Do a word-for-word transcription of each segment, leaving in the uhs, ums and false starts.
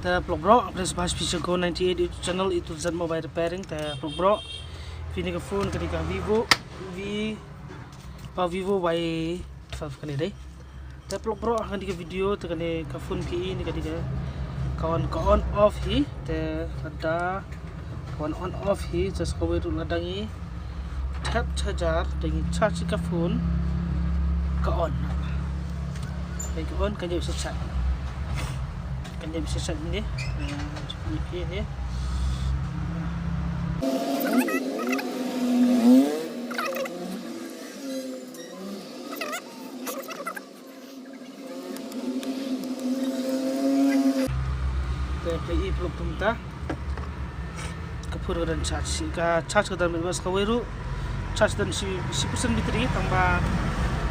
Te paralok baroh, phi sngewbha sha Go ninety-eight YouTube channel, A to Z Mobile Repairing. Te paralok baroh, phi, kane ka phone ka dei ka Vivo V, ba Vivo Y twelve kane dei. Te paralok baroh, ha kane ka video te kane ka phone phi i ne ka dei ka, ka on, ka on off hi. Te lada ka on, on off hi, te sa kawei ruh lada ngi thep charger, te ngi charge ka phone, ka on. Te ka on, kan ïa shisha. Kan ïa shisha ni. Eh, ni ni. Te phi i paralok, kumta ka phone ka don charge, ka charge ka don bad sa kawei ruh charge don shi, shi percent battery, tang ba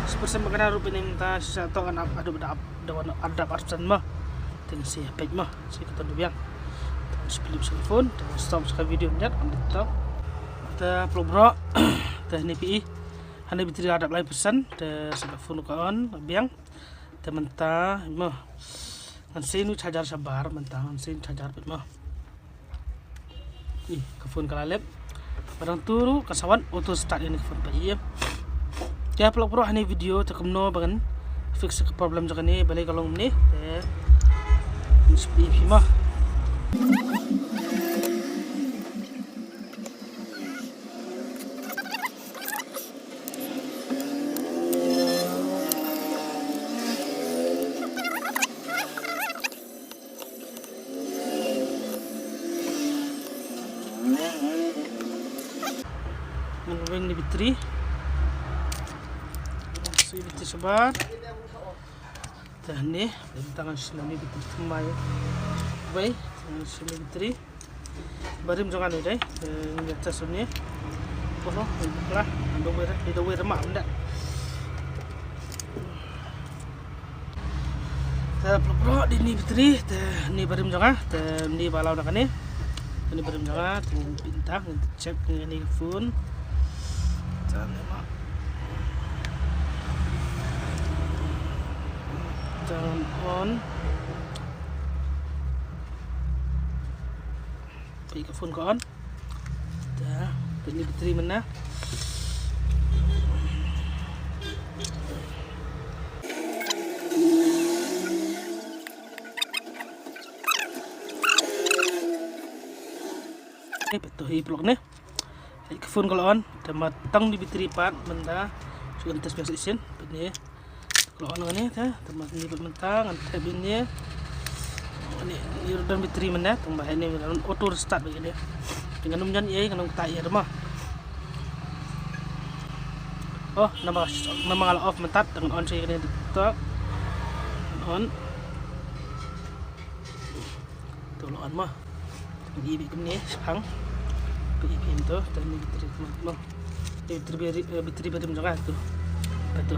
shi percent ba kane ruh phi i mynta shisha to kan ap, haduh ba da ap, da wan ap, da ap arphew percent mo. Te ngan sa ïa peit mo, shi ka don biang. Te ngan sa peit sha ka phone, te ngan stop sha ka video ngan ïa on TikTok. Te paralok baroh, te ne phi i, hangne battery la dap lai percent, te sa ka phone ka on biang. Te mynta mo, ngan sa ïa charger shabar, mynta ngan sa ïa charger bad mo. Ih, ka phone ka la lep. Ba dang tu ruh ka sa wan auto start ïa kane ka phone pat ïa. Te paralok baroh, ha kane ka video te kumno ba ngan fix ka problem jong kane, balei ka long kumne. Te ngan sa peit ïa phi mo. Ngan weng ïa kane ka battery. Ngan sa ïa battery shabar. Te hangne, te mynta ngan shim ïa kane ka battery thymmai. Wei, te ngan shim ïa kane ka battery. Barim jong nga ne dei, eh, ngi test ne. Oho, bakla, da wei, da wei remak mynta. Te paralok baroh, dei ne battery, te ne barim jong nga, te ne ba law na kane. Te ne barim jong nga, te ngan pynta, ngan check ïa kane ka phone. Te ne ma. Turn on. Peit ka phone ka on. Te, peit ne battery mynta. Peit to hi paralok ne. Peit ka phone ka la on, te ma tang ne battery pat mynta. Shu ngan test biang sa shisien, peit ne. Ka la on kane te, te ma ne pat mynta ngan thep ïa ne. Kane, ne ruh don battery mynta, tang ba ne ruh don auto restart bad kane. Te ngan ym ïoh ïa, ngan ym ktah ïa ruh mo. Oh, namar, namar nga la off mynta, te ngan on sha kane TikTok. Ngan on. To la on mo. Ngi bit kumne shaphang. Peit ïa phi to, te ne battery kumno. Ne battery, battery, eh, battery barim jong nga to. Ka to.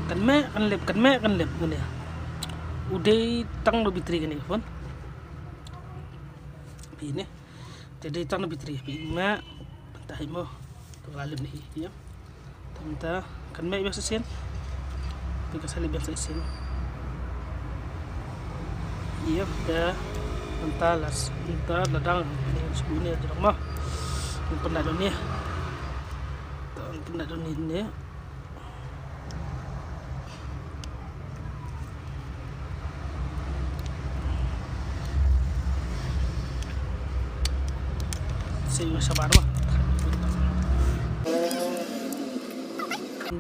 Kan meh kan lep, kan meh kan lep kumne. U dei tang da battery kane ka phone. Peit ne. Te dei tang da battery, peit ne. Mynta hi mo. To la lep ne hi, ïa. Te mynta kan meh biang sa shisien. Te ka sa leh biang sa shisien. Ïa, te mynta la s-, mynta la dang, ne shu ne jrong mo. Ngan pyndait ïa ne. Te ngan pyndait ïa ne ne. Sa ïoh shabar mo.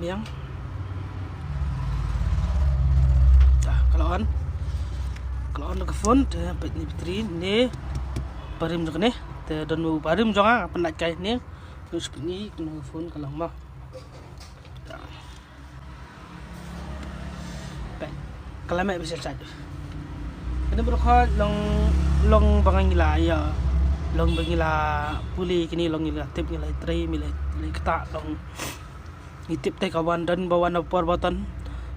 Biang. Ah, ka la on. Ka la on ka phone, te peit ne battery ne. Barim jong kane, te don u barim jong nga, pyndait kai ne. Terus peit ne, kane ka phone ka long mo. Peit, ka la meh bishar sait. Kane baroh long, long ba ngi la ïa, long ba ngi la pule kine, long ngi la tip, ngi la trei, ngi la, ngi la ktah, long ngi tip te ka wan, don ba wan na power button,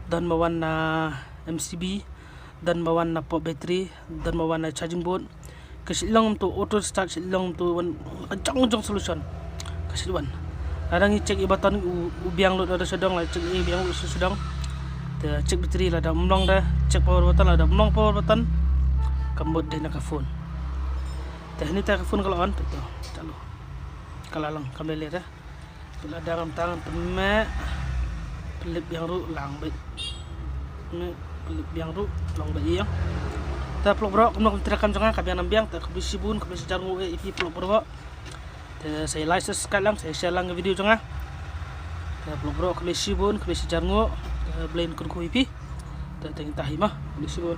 don ba wan na M C B, don ba wan na pop battery, don ba wan na charging board. Ka shu long to auto start, shu long to wan ka jong jong solution. Ka shu wan. Lada ngi check ïa button u, u biang lut da sha dong, la check ïa biang lut sha dong. Te check battery lada ym long da, check power button lada ym long power button. Ka mut dei na ka phone. Te hangne te ka phone ka la on, peit to. Chalu. Ka la long, kam lei lei te. Peit, lada ngam tang pynmih, pynlip biang ruh lang beit. Pynlip biang ruh long beit ïa. Te paralok baroh, kumno ka treikam jong nga, ka biang nam biang, te khublei shibun, khublei shihajar nguh ïa phi paralok baroh. Te sa like, subscribe lang, sa share lang ka video jong nga. Te paralok baroh, khublei shibun, khublei shihajar nguh. Te Blei un kyrkhu ïa phi. Te tang ita hi mo, khublei shibun.